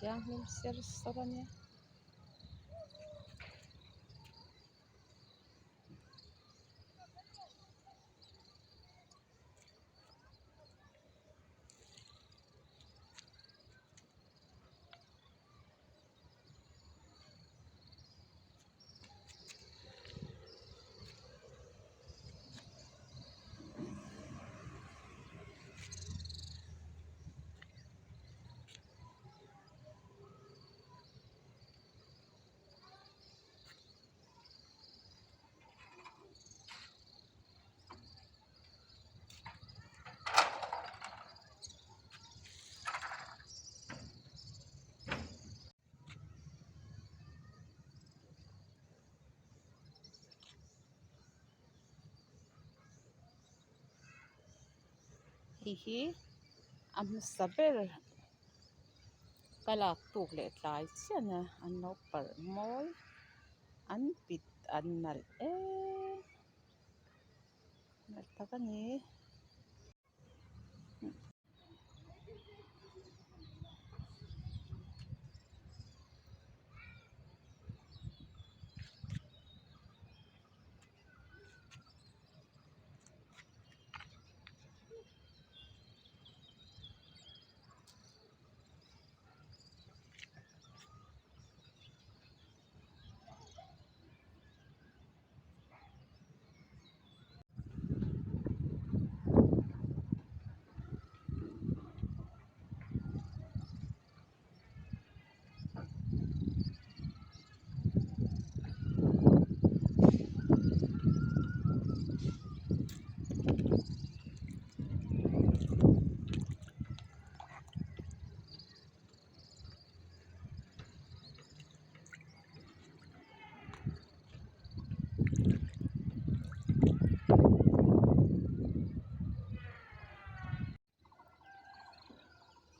thianghlim ser sawr a nia. Hei hi a hmasa ber ka lak tuk leh tlai chiah nia an lo parh mawi an pit an nalh em nalh tak a ni.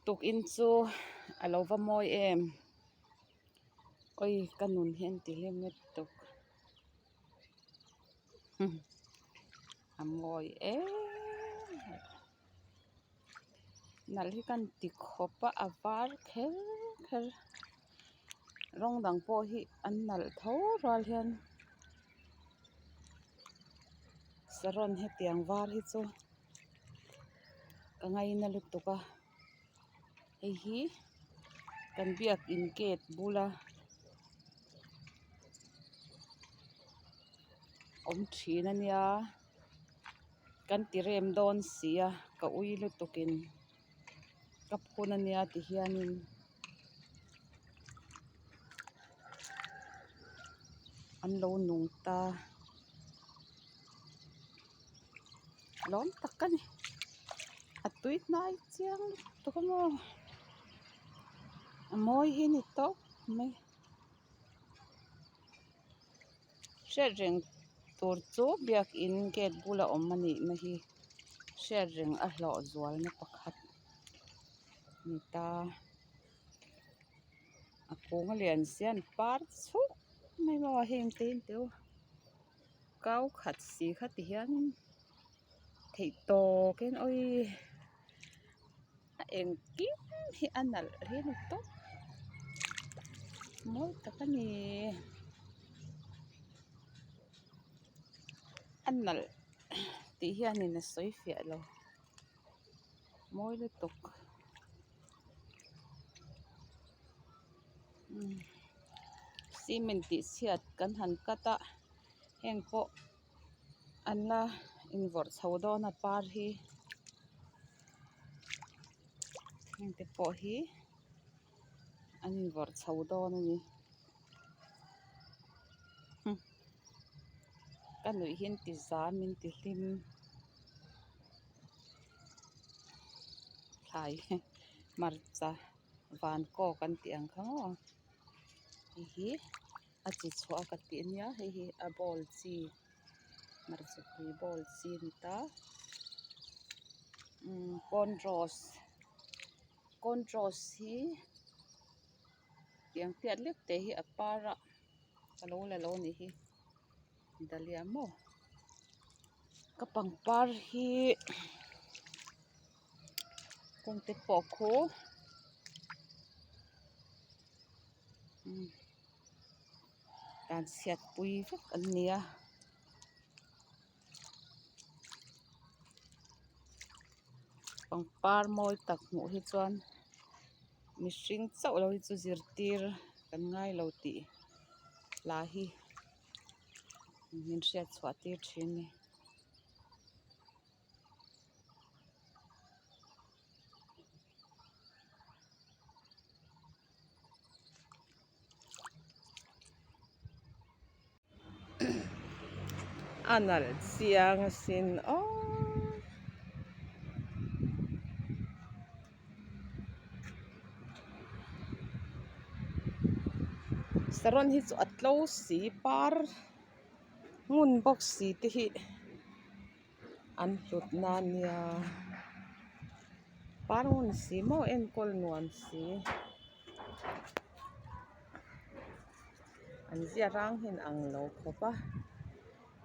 Tukin chu a lo va mawi em awi ka nun hi an ti hlim lutuk a mawi em nalh hi ka ti khawp a a var kher kher rawng dang pawh hi an nalh tho rual hian saron hetiang var hi chu ka ngaina lutuk a hei hi kan biakin gate bula awm thin a nia. Kan ti rem dawn si a ka ui lutukin ka phun a nia ti hianin an lo nung ta lawm tak a ni a tui hnai chiang lutuk a maw a mawi hi a ni tawp mai. Hriat reng tur chu biakin gate bula awm a nih na hi hriat reng a hlawh zual na pakhat a ni ta a kung a lian sia an par chuk mai maw a heng te hi an teuh kau khat si kha ti hianin theih tawkin awii a engkim hi a nalh hi a ni tawp mawi tak a ni a nalh tih hianin a sawi fiah lo mawi lutuk cement tih chhiat kan han cut a heng pawh. An la invawrh chho dawn a par hi heng te pawh hi an invawrh chho dawn a ni ka nuih hi an ti zam min ti hlim thlai hmarcha van kawk an tih ang kha maw hei hi. A chi chhuah a ka tih ania hei hi a bowl chi hmarcha pui bowl chi a ni ta umm corn rose corn rose hi tiang tiat lek te hi a par a ka lo la lo a nih hi dahlia maw ka pangpar hi kawng te pawh khu. Tan chhiat pui vek an ni a. Pangpar mawi tak hmuh hi chuan mihring chauh lo hi chu zirtir kan ngai lo tih hla hi min hriat chhuah tir thin a ni. A nalh chiang asin aww. Saron hi chu a tlo si par ngun bawk si te hi an hlut na nia par ngun si maw enkawl nuam si. An zia rang hian ang lo khawp a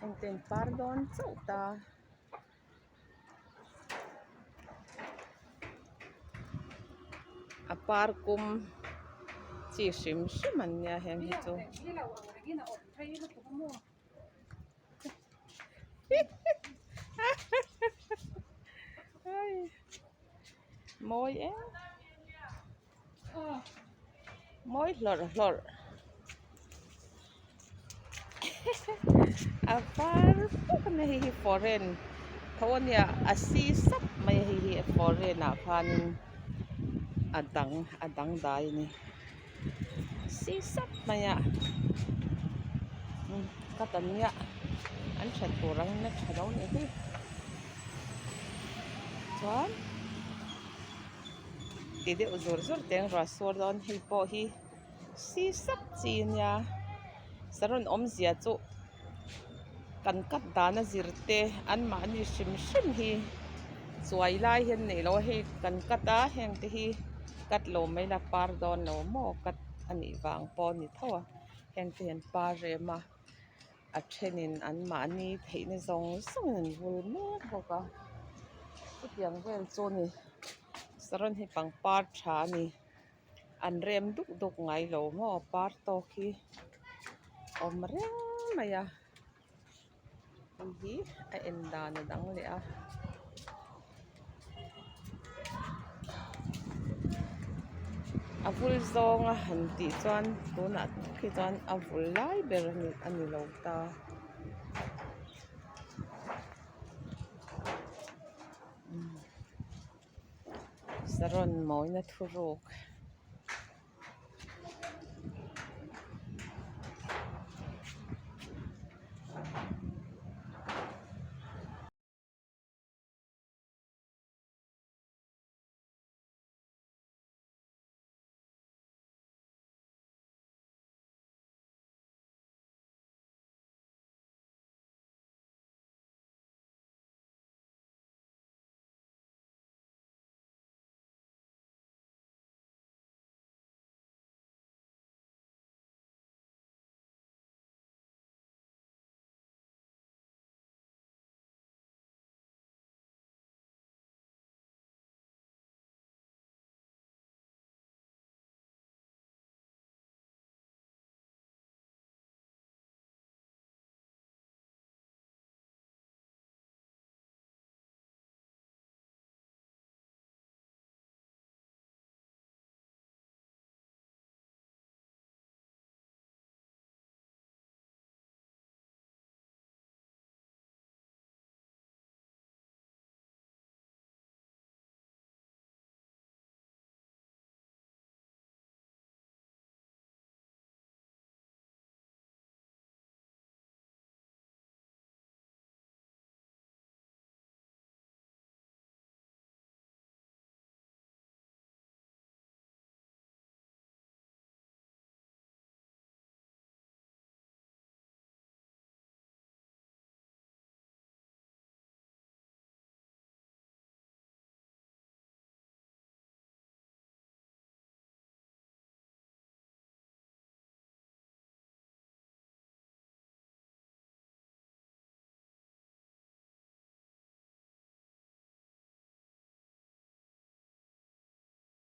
heng ten par dawn chauh ta. A par kum chi hrim hrim an nia heng hi chu. Mawi em. Mawi hlawrh hlawrh a var vek a nia hei hi foreign tho a nia a si sap mai a hei hi foreign ah khanin a dang a dangdai a ni si sap mai a ka ta nia an that tur angin a tha lo a nih hi chuan. Ti deuh zur zur teng ruah sur dawn hei pawh hi si sap chi ania saron awmzia chu kan cut dana zir te anmahni hrim hrim hi chuai lai hian neih loh a hei kan cut a heng te hi cut lo mai la par dawn lo maw cut a nih vang pawh a ni tho a heng te hi an par em a a thenin anmahni theihna zawng zawngin an vul mek bawk a chutiang vel chu a ni saron hi pangpar tha a ni an rem duk duk ngai lo maw par tawk hi awm reng mai a hei hi a en dan a dang leh a. A vul zawng a han tih chuan tunah tak hi chuan a vul lai ber a ni lo ta. Saron mawina thuruk.